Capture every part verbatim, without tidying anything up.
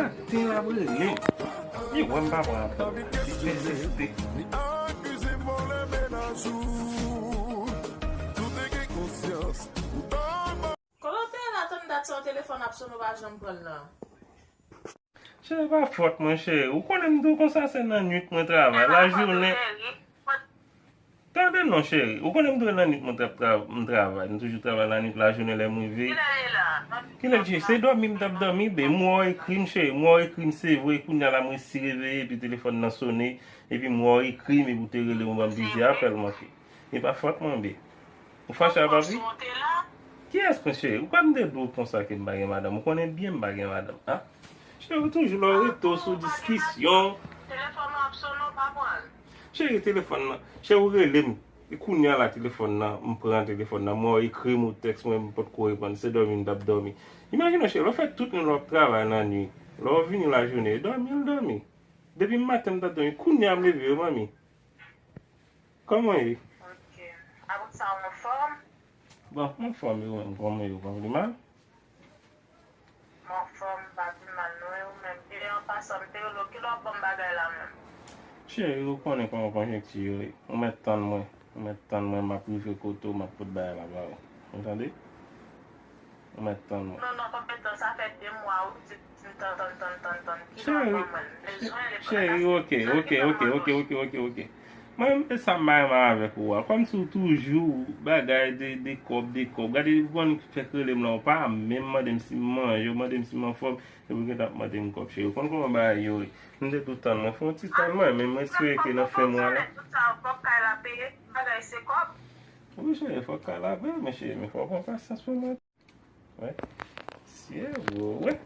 Maten l ap rele m. Li wè m pa pran apèl. Li pèsiste. Kote w te ye la tann dat sa w telefòn ap sonnen w pa janm pran l nan? Cheri, pa fòt mwen, cheri. Ou konnen m di w konsa se nan nwit mwen travay. Lajounen. Tande non, cheri. Ou konnen m di w nan nwit mwen t ap tra- m travay. M toujou travay lannwit, lajounen lè m rive. Kilè l ye la? Kilè l ye? Se dòmi m t ap dòmi, be. M wè w ekri m, cheri. M wè w ekri m, se vre. Kounye a la, m resi reveye, epi telefòn nan sonnen. Epi m wè w ekri m, epi w te rele m, ou ban m plizyè apèl manke. E pa fòt mwen, be. Ou fache a papi? Kiyès mwen, cheri? Ou kwè m te di w konsa ke m pa gen madanm? Ou konnen byen m pa gen madanm, a? Cheri, ou toujou la, w rete w sou diskisyon. Telefòn nan ap sonnen, w pa pran l. Cheri, telefòn nan. Cheri, ou rele m. E kounye a la, telefòn nan, m pran telefòn nan. M wè w ekri m ou tèks mwen, m potko reponn. Se dòmi m t ap dòmi. Imajine w, cheri, lè w fè tout nèg lè w ap travay nan nwit. Lè w vini lajounen, e dòmi l dòmi. Depi maten m t ap dòmi. Kounye a m leve, wi, manmi. Kòman w ye? Ok. Apre sa, w anfòm? Bon, m anfòm, e ou menm, kòman w ye? Ou pa vle mal? M anfòm, m pa pi mal, non, e ou menm? E an pasan, m te rele w, kilè w ap ban m bagay la menm? Cheri, ou konnen kòman konjonkti yo ye. Ou mèt tann mwen. Ou mèt tann mwen, m ap rive kote w, m ap pot bagay la ba ou. Ou tande? Ou mèt tann mwen. Non, non, konbyen tan? Sa fè de mwa, ou di m tann, tann, tann, tann, tann. Kilè w ap ban mwen? M bezwen li. Cheri, ok, ok, ok, ok, ok, ok, ok. Mwen, e sa m pa renmen avèk ou a. Kòmsi w toujou bagay de, de kòb, de kòb. Gade, ou konn fèk rele m la, ou pa menm mande m si m manje, ou mande m si m anfòm, epi w gentan ap mande m kòb, cheri. Ou konn kòman bagay yo ye. M te tou tann mwen, fè yon ti tann mwen, men m espere ke nan fen mwa la. Tout sa, fòk kay la peye, bagay se kòb. Wi, cheri, fòk kay la peye, men cheri, men fò w pran pasyans pou mwen. Wè. Sye, wè.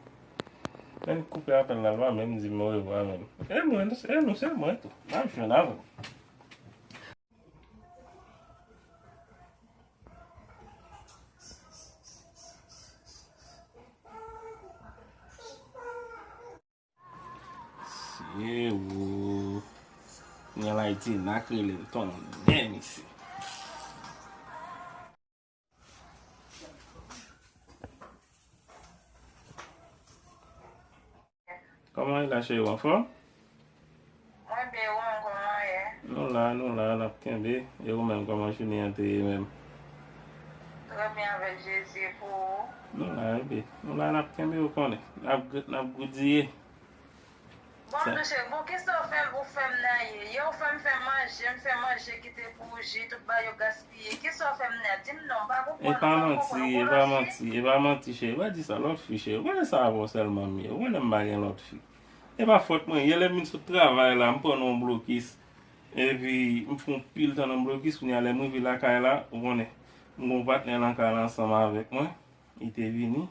Lè n koupe apèl la, l pa menm di m orevwa menm. E mwen, e nou, se mwen tou. M ap jwenn avè w. Sye, wè. Nyan Ayiti, n a k rele l tonnè, mesye. Kòman w ye la, cheri, w anfòm? Mwen byen, ou menm, kòman w ye? Nou la, nou la, n ap kenbe. E ou menm, kòman jounen an te ye menm? Trè byen, avèk Jezi, e pou ou? Nou la, e byen. Nou la, n ap kenbe, ou konnen. N ap gr-, n ap goudiye. Bon, touche, bon, kisa w fè m, ou fè m nan ye? Yè, ou fè m fè manje, m fè manje kite pou ou, ji, tout bagay yo gaspiye. Kisa w fè m nan? Di m non, m pa konprann, m pa konprann. E pa manti, e pa manti, cheri, pa di sa, lòt fi, cheri. Ou konnen sa avè w sèlman m ye. Ou konnen m pa gen lòt fi. E pa fòt mwen, yè lè m vin sot travay la, m pran nan yon blokis. Epi, m fè yon pil tan nan blokis, kounye a lè m rive lakay la, ou konnen. M gen yon patnè nan kay la ansanm avèk mwen. Li te vini.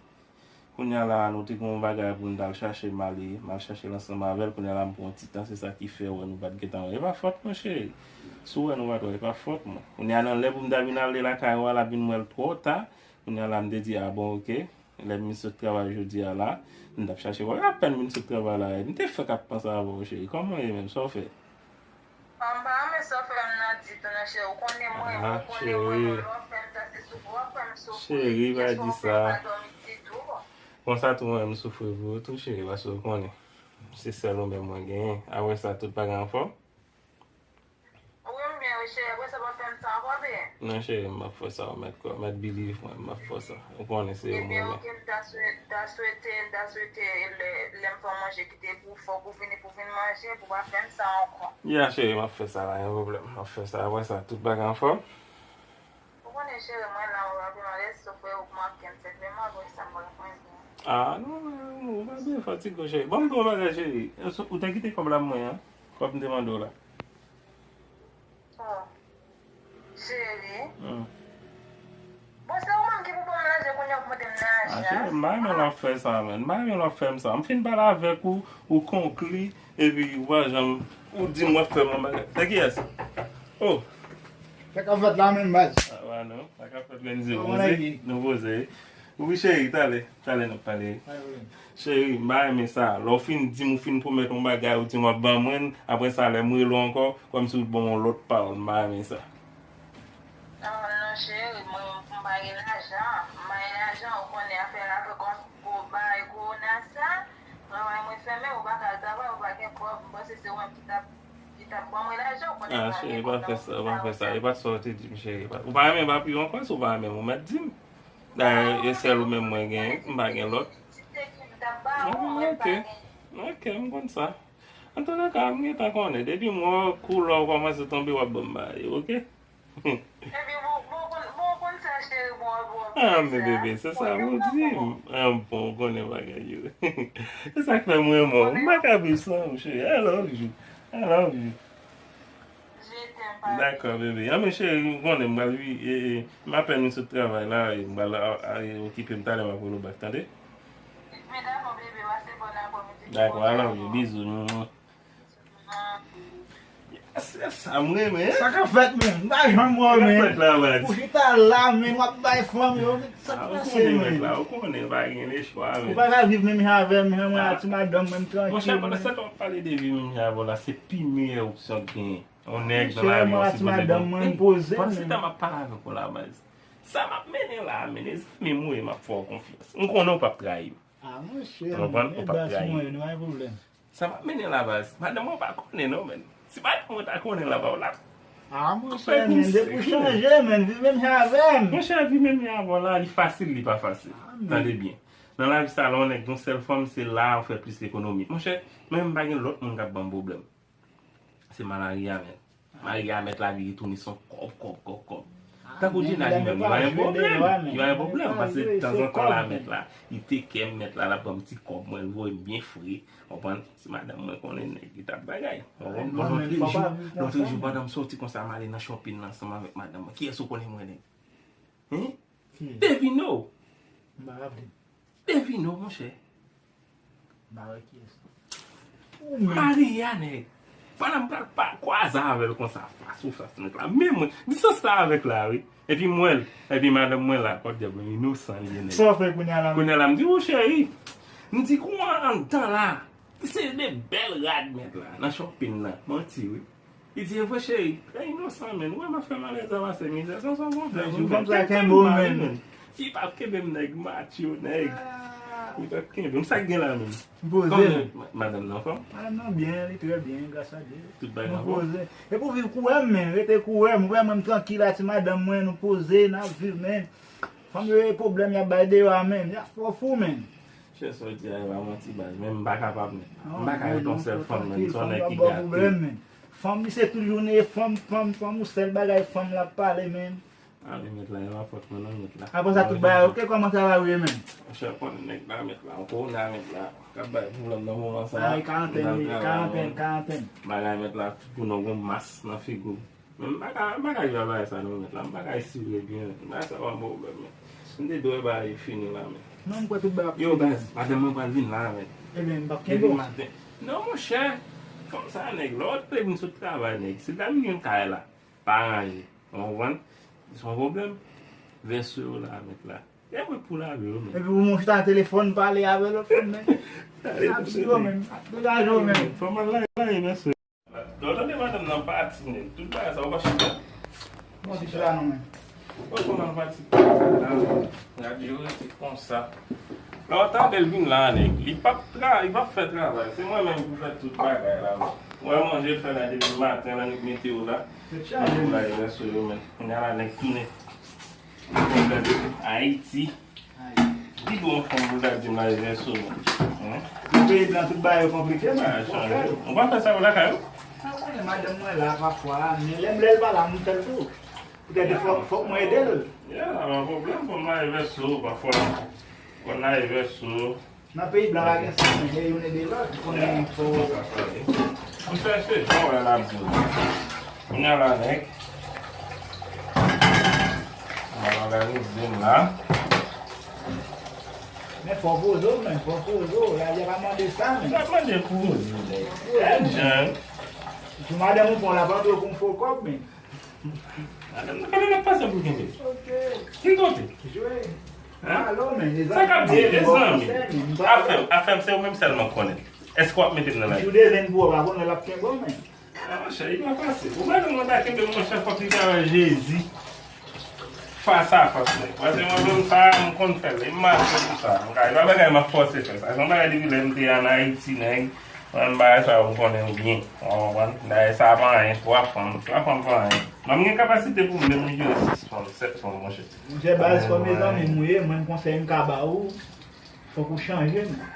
Kounye a la, nou te gen yon bagay pou n t al chache, m ale, m al chache l ansanm avè l. Kounye a la, m pran yon ti tan, se sa ki fè wè nou pa t gentan wè. E pa fòt mwen, cheri. Si w wè nou pa t wè, e pa fòt mwen. Kounye a, nan lè pou m ta vin ale lakay ou a, l ap vin m wè l twò ta. Kounye a la, m te di, a bon, oke. Lè m vin sot travay jodi a la, m t ap chache wè. Apèn m vin sot travay la, m te fèk ap panse avè w, cheri. Kòman w ye menm? Sa w fè? Ah, m pa renmen sa w fè m nan ditou non, cheri. Ou konnen mwen, ah, ou konnen mwen, cheri, lè w fè m sa, se soufri w ap fè m soufri. Cheri, pa di sa. Kès fè w pa dòmi ditou? Konsa tou, mwen, m soufri pou ou tou, cheri, paske ou konnen. Se sèl ou menm mwen genyen. Apre sa, tout bagay anfòm? Wi, m byen, wi, cheri. Apre sa, pa fè m sa ankò, byen. Non, cheri, m ap fè sa, ou mèt kwè. Mèt believe mwen, m ap fè sa. Ou konnen se ou mwen renmen. Ebyen, oke, m ta swete, ta swete, m ta swete lè, lè m fè manje ki te pou fòk ou vini pou vin manje, pou pa fè m sa ankò. Ya, cheri, m ap fè sa, pa gen pwoblèm. M ap fè sa. Apre sa, tout bagay anfòm? Ou konnen, cheri, mwen la, ou raple m alèz, sou frè ou k manke m, se vrèman vre sa, m pa konprann byen. Ah, non, non, non, ou pa byen fatige, cheri. Bon, m di w yon bagay, cheri. Ou te kite kòb la pou mwen, an? Kòb m te mande w la. Oh. Cheri. Hmm. Bon, se ou menm ki pou ban m lajan kounye a pou mande m nan lajan. Ah, cheri, m pa renmen lè w ap fè sa, menm. M pa renmen lè w ap fè m sa. M fin pale avèk ou, ou konkli, epi ou pa janm, ou di m w ap fè m yon bagay. Se kiyès? Oh. Sa k ap fèt la menm, baz? Ah, ba non. Sa k ap fèt, menm, se poze. Nou poze. Wi, cheri, talè. Talè n ap pale. Pa gen pwoblèm. Cheri, m pa renmen sa. Lè w fin di m, ou fin pwomèt yon bagay, ou di m w ap ban mwen l, apre sa, lè m rele w ankò, kòmsi w ban m yon lòt pawòl. M pa renmen sa. Ah, non, cheri, mwen, m pa gen lajan. M pa gen lajan, ou konnen afè avèk yon gwo bagay kowona sa. Travay mwen fèmen, ou pa ka al travay, ou pa gen kòb, m panse se ou menm ki t ap, ki t ap ban mwen lajan, ou konnen m pa gen kòb nan kont sa. Ah, cheri, pa fè sa, pa fè sa. E pa sa w te di m, cheri. Ou pa renmen m ap viv ankò, si w pa renmen m, ou mèt di m. Dayè, e sèl ou menm mwen genyen, m pa gen lòt. Si te gen, m t ap ba ou, mwen pa genyen. Ok, m konn sa. Antouleka, m gentan konnen. Depi m wè koulè w kòmanse tonbe, w ap ban m bagay, ok? Epi bon, bon, bon, bon, konn sa, cheri, bon, bon, ah, men bebe, se sa ou di m. Ah, bon, ou konnen bagay yo. Se sa k fè m renmen w. M pa ka viv san ou, cheri. I love you. I love you. Dakò, bebe. Ah, men cheri, ou konnen m pral vi-, e, e, m apèn sot travay la, e, m pral a, a, e, okipe m talè, m ap rele w back, tande? Dakò, I love you. Bizou. Yes, yes, sa m renmen. Sa k ap fèt, men? M pa janm wè w, men. Sa k ap fèt la, baz? Ou chita la, men, w ap bay fanm yo, men. Sa k pase, men? Ou konnen, mèt la, ou konnen, pa gen lechwa, men. Ou pa ka viv menm jan avè m, jan mwen a ti madanm mwen, m trankil. Monchè, pandan se tan w ap pale de viv menm jan avè w la, se pi meyè opsyon k genyen. Yon nèg nan lavi a, w sipoze gen. Pandan se tan m ap pale avèk ou la, baz. Sa m ap mennen la, men, e zanmi m ou ye, m ap fè w konfyans. M konnen w p ap trayi m. Ah, monchè, ou konprann? Ou p ap trayi m. Sa m ap mennen la, baz. Madanm mwen pa konnen non, men. Si madanm mwen ta konnen la, ba w la. Ah, monchè, men, depi w chanje, men, viv menm jan avè m. Monchè, viv menm jan avè w la, li fasil, li pa fasil. Tande byen. Nan lavi sa, lè yon nèg gen yon sèl fanm, se la ou fè plis ekonomi. Monchè, mwen menm m pa gen lòt moun k ap ban m pwoblèm. Se mari a, men. Mari a mèt la vire tounen se yon kòb, kòb, kòb, kòb. Tankou Djina li menm, li pa gen pwoblèm. Li pa gen pwoblèm, paske tanzantan la mèt la, li teke m, mèt la, l ap ban m ti kòb mwen, l voye m byen fre. Konprann? Si madanm mwen konnen nèg, li t ap bagay. Konprann? Bon, lòt jou, lòt jou, pandan m soti konsa, m ale nan shopping nan ansanm avèk madanm mwen. Kiyès ou konnen mwen, nèg? Hein? Devine w. Devine w, monchè. Mari a, nèg. Pandan m pral pa kwaze avè l konsa, fas ou fas, nèg la. Men mwen, distans la avèk la, wi. Epi m wè l, epi madanm mwen la, kot dyab, inosan li ye, nèg. Sa w fè kounye a la? Kounye a la, m di, "Ou cheri." M di, "Kou an anndan la." Se de bèl rad, mèt la, nan shopping nan. Manti, wi. Li di, "E vre, cheri, trè inosan, men. Ou wè m ap fè malèz avè se mizè, sa, sa, sa, sa." Jou konsa kenbe w, men. Li p ap kenbe m, nèg, matyo, nèg. Li p ap kenbe m. Sa k gen la, men? M poze. Kòman madanm nan anfòm? Madanm nan byen, li trè byen, gras a Dye. Tout bagay anfòm? Nou poze. Epi w viv kou wè m, men. Rete kou wè m. Ou wè mwen, m trankil a ti madanm mwen, nou poze, n ap viv, men. Fanm yo e pwoblèm y ap bay deyò a, men. Y ap fè w fou, men. Chè, sa w di a, e pa manti, baz. Men m pa kapab, men. M pa ka ret yon sèl fanm, men. Se yon nèg ki gate. Fanm li se tout jounen, fanm, fanm, fanm, ou sèl bagay fanm l ap pale, men. A, men mèt la, e pa fòt mwen non, mèt la. Apre sa, tout bagay oke, kòman travay ou ye, men? Monchè, konnen nèg la, mèt la, yon kowona, mèt la, k ap bay pwoblèm nan moman sa. Ay, karantèn, wi, karantèn, karantèn. Bagay, mèt la, tout jounen w gon mas nan figi w. Men m pa ka, m pa ka viv ak bagay sa non, mèt la. M pa ka esire byen, men. Bagay sa pa yon pwoblèm, men. M te dwe bagay yo fini la, men. Non, m kwè tout bagay ap fini. Yo, baz, madanm mwen pral vin la, men. Ebyen, m p ap kenbe w. Depi maten. Non, monchè. Fanm sa, nèg, lè w te vin sot travay, nèg, se la vin yon kay la. Pa ranje. Ou konprann? Se yon pwoblèm. Vès yo la, mèt la. E mwen pou lave yo, men. Epi ou monte nan telefòn, pale avè lòt fanm, men. Ap di yo, men. Ap degaje w, men. Fò m al lave, lave, mèsi. Lè w tande madanm nan pati, nèg, tout bagay sa, ou pa chita. Bon, ti chita non, men. Ou pa konn al pati. Gade yo rete konsa. Lè w tande l vin la, nèg, li p ap tra-, li p ap fè travay. Se mwen menm pou fè tout bagay la, men. Ou wè manje l fè la depi maten, nan nèg mete yo la. Tèt chaje, men. Pou lave vès yo, men. Kounye a la, nèg tounen. Ayiti. Ki bon fanm pou ta di m lave vès ou, men? Nan peyi blan, tout bagay yo konplike, men. Ou pa fè sa yo lakay ou? Sa konnen madanm mwen la pafwa, men lè m lè l pa la, m fè l tou. Poutèt fòk, fòk mwen ede l. Ya, pa pwoblèm, fò m lave vès ou, pafwa. Fò m lave vès ou. Nan peyi blan pa gen sa, men se youn ede lòt, ou konnen fò. M chèche jan wè l ap di w. Kounye a la, nèg. Mwen òganize m la. Men fò poze w, men fò poze w. Lavi a pa mande sa, men. Sa mande poze, nèg. Gad jan. Si madanm ou pran w la, pa dwe konn fo kòb, men. Madanm nan, gade lòt pase pou kenbe. Ok. Ki kote? Jwe. Hein? Alo, men, sa k ap di, mezanmi. Afè m, afè m, se ou menm sèlman k konnen. Èske w ap mete m nan lari? Jou dezen pou w pa konnen l ap kenbe w, men. Ah, monchè, li pa fasil. Pou madanm mwen ta kenbe m, monchè, fòk li ta wè Jezi. Fas a fas, nèg. Paske mwen menm sa, m konn fè l. E m mache pou sa. M ka, e pa bagay m ap fòse fè sa. Se yon bagay depi lè m te ann Ayiti, nèg. Mwen, bagay sa yo, m konnen yo byen. Ou konprann? Dayè, sa pa anyen. Twa fanm. Twa fanm pa anyen. Mwen, m gen kapasite pou m menm jere sis fanm, sèt fanm, monchè. Monchè, baz, kòm mezanmi m ou ye, mwen, konsèy m ka ba ou, fòk ou chanje, men.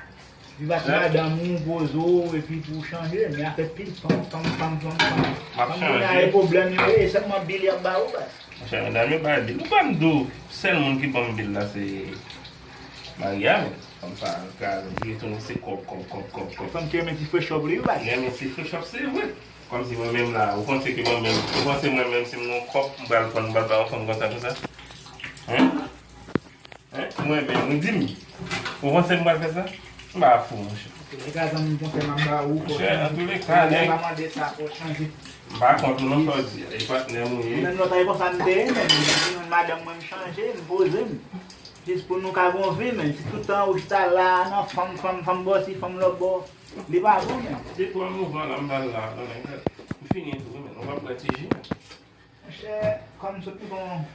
Viv ak madanm ou, poze w, epi pou w chanje, men afè pil fanm, fanm, fanm, fanm, fanm. M ap chanje. Fanm kounye a e pwoblèm yo ye, sèlman bil y ap ba ou, baz. Monchè, medam yo bay bil. Ou pa m di w, sèl moun ki ban m bil la, se Maria, men. Kòm sa, ka retounen se kòb, kòb, kòb, kòb, kòb. Fanm ki renmen ti fresh up li, wi, baz. Renmen ti fresh up, se vre. Kòmsi mwen menm la, ou panse ke mwen menm, ou panse mwen menm, si m gen yon kòb, m pral pran, m pral ba yon fanm konsa, konsa? Hein? Hein? Mwen menm, ou di m, ou panse m pral fè sa? M pa fou, monchè. Antouleka, zanmi m, konsèy m ap ba ou, fò w chanje. Monchè, antouleka, nèg. Pa mande sa, fò w chanje. M pa kont ou non, sa w di a. E patnè m ou ye. Menm lòt la, e konsa m te ye, menm. M di nou, madanm mwen, m chanje, m poze m. Jis pou nou ka gon vi, men. Si tout tan ou chita la, nan fanm, fanm, fanm bò si, fanm lòt bò, li pa bon, men. Depi w ap mouvan la, m pa la, non, men. M fini tou, men. Nou pa pran ti ji, men. Monchè, kòm sot nou gon,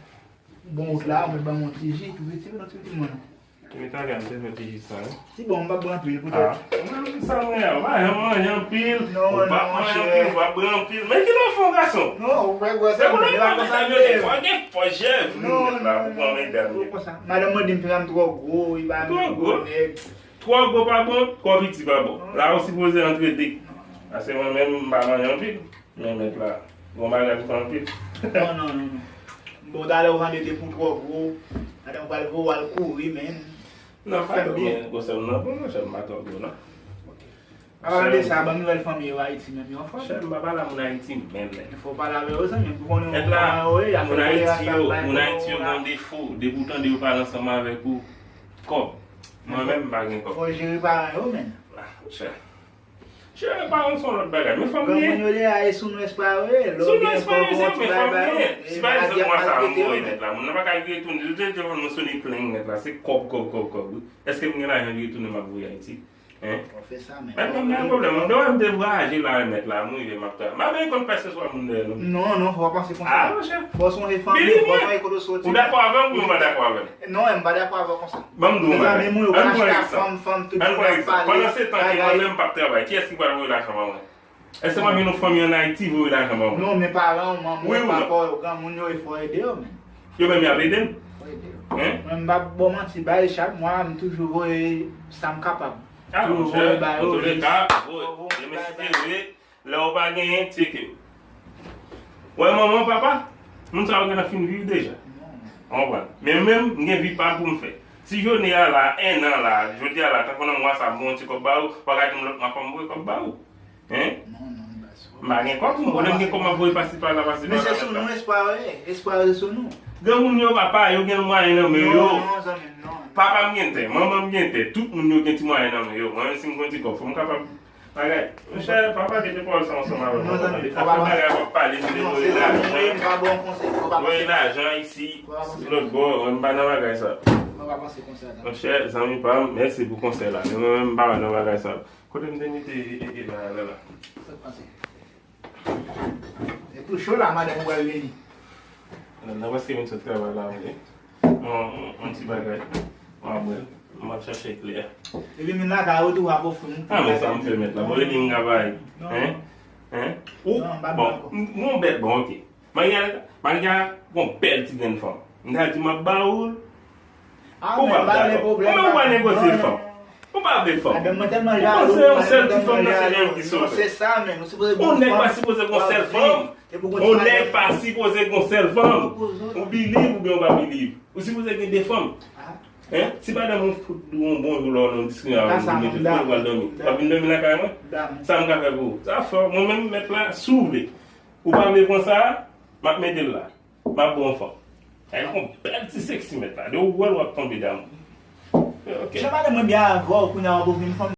gon wout la, ou mèt ban m yon ti ji, tou piti, non, ti piti mwen. Tou italyan, m te fè ti ji sa, wi. Ti bon, m p ap bwè anpil, poutèt. Ah, ou menm ki sa mwen, ou pa janm manje anpil, ou p ap manje anpil, ou p ap bwè anpil. Men ki lè w fè yon gason? Non, ou pa bwè sa, men se pa konsa m te ye. Fò gen fò jèv, nou mèt la, pou pran medam yo. Madanm mwen di m, frè m twò gwo, li pa vle gwo nèg. Twò gwo pa bon, twò piti pa bon. La ou sipoze antre de. Paske mwen menm, m pa manje anpil. Men mèt la, bon bagay pou fè anpil. Non, non, non, non. Bon, talè ou tande te pou twò gwo, talè ou pral voye w al kouri, men. Non, pa byen, gwosè m nan bon, monchè, m pa twò gwo, non. Apadan de sa, ban m nouvèl fanmi yo Ayiti menm, yo anfòm? Monchè, m pa pale a moun Ayiti menm, men. Fò w pale avè yo, zanmi m, pou konnen kòman yo ye, afè kolera sa, bay kolera. Moun Ayiti yo gen defo, depi w tande yo pale ansanm avèk ou, kòb. Mwen menm, m pa gen kòb. Fò w jere paran yo, men. Ah, monchè. Jere paran se yon lòt bagay. Men fanm li ye. Granmoun yo deja e sou nou espwa yo ye. Sou nou espwa yo ye, se yo, men fanm li ye. Si pa egzanp mwa sa a m voye nèt la, moun nan pa ka retounen. Yo te telefòn mwen sone plen nèt la, se kòb, kòb, kòb, kòb, wi. Èske m gen lajan li retounen m ap voye Ayiti? Hein? Ou fè sa, men. Mèt mwen gen pwoblèm. Mwen devan m te vwayaje la, mèt la, m rive m ap travay. M pa vle konn pèseswa moun dèyè non. Non, non, fò w pa panse konsa. Ah, monchè. Fò w sonje fanmi w, fò w sonje kote w soti. Ou dakò avè m oubyen ou pa dakò avè m? Non, m pa dakò avè w konsa. Ban m di w yon bagay. Mezanmi, moun yo pral achte fanm, fanm, tout moun ap pale. Pandan se tan ke mwen menm m p ap travay, kiyès ki pral voye lajan ban mwen? Èske m ap jwenn yon fanmi ann Ayiti voye lajan ban mwen? Non, men paran w, manman w, papa w, granmoun yo, e fò w ede yo, men. Yo menm y ap ede m? Fò w ede yo. Hein? Mwen, m p ap ba w manti, bay chak mwa, m toujou voye sa m kapab. Ah, toujou voye ba yo, jis. Antouka, voye. Demen si Dye vle, lè w pa genyen, tcheke yo. Wè manman, papa, moun sa yo gentan fin viv deja. Ou konprann? Men menm, m gen vi pa m pou m fè. Si jounen a la, en an la, jodi a la, tankou nan mwa sa, m voye yon ti kòb ba ou, ou pa ka di m lòt mwa fò m voye kòb ba ou. Hein? Non, non, baz. M pa gen kòb, m konnen m gen kòb m ap voye pase pa la, pase pa la. Men se sou nou espwa yo ye, espwa yo se sou nou. Granmoun yo, papa, yo gen mwayen nan men yo. Non, non, zanmi m, non. Papa m gen tè, manman m gen tè, tout moun yo gen ti mwayen nan men yo. Mwen menm si m gen yon ti kòb, fò m kapab bagay. Monchè, pa pale de pawòl sa ansanm avè m. Non, zanmi, fò pa pale. Afè bagay w ap pale, se de voye lajan. Voye lajan isi, lòt bò, mwen m pa nan bagay sa. Fò pa panse konsa, zanmi. Monchè, zanmi pa m, mèsi pou konsèy la. Men mwen menm m pa nan bagay sa. Kote m te mete e, e, e bagay la la? Sa k pase? E tou cho la, madanm ou pral vini. Madanm nan prèske vin sot travay la, wi. Yon, yon, yon ti bagay. Mwen ap bwè l. Mwen ap chache eklè. Epi vin lakay ou tou, w ap ofri m. Ah, men sa m fè mèt la. Bon, li di m ka bay. Hein? Hein? Ou, bon, m, m yon bèt, bon, ok. Maria, Maria, yon bèl ti grenn fanm. M ta di m ap ba ou l. Ou pa dakò. Ou menm ou pa negosye fanm. Ou pa vle fanm. Ou panse yon sèl ti fanm nan se li menm ki sove. Yon nèg pa sipoze gen yon sèl fanm. Yon nèg pa sipoze gen yon sèl fanm. Ou believe oubyen ou pa believe. Ou sipoze gen de fanm. Hein? Si madanm ou fout ou yon bonjou lè w nan diskriminasyon, ou mete tout, ou pral dòmi. W ap vin dòmi lakay mwen? Sa m ka fè pou ou? Sa fè, mwen menm mèt la, si w vle. Ou pa vle pran sa a, m ap mete l la. M ap ba w yon fanm. Ay, yon bèl ti seksi mèt la. De ou wè l, w ap tonbe damou. Ok. Jan madanm mwen byen avè w, kounye a w ap ofri m fanm.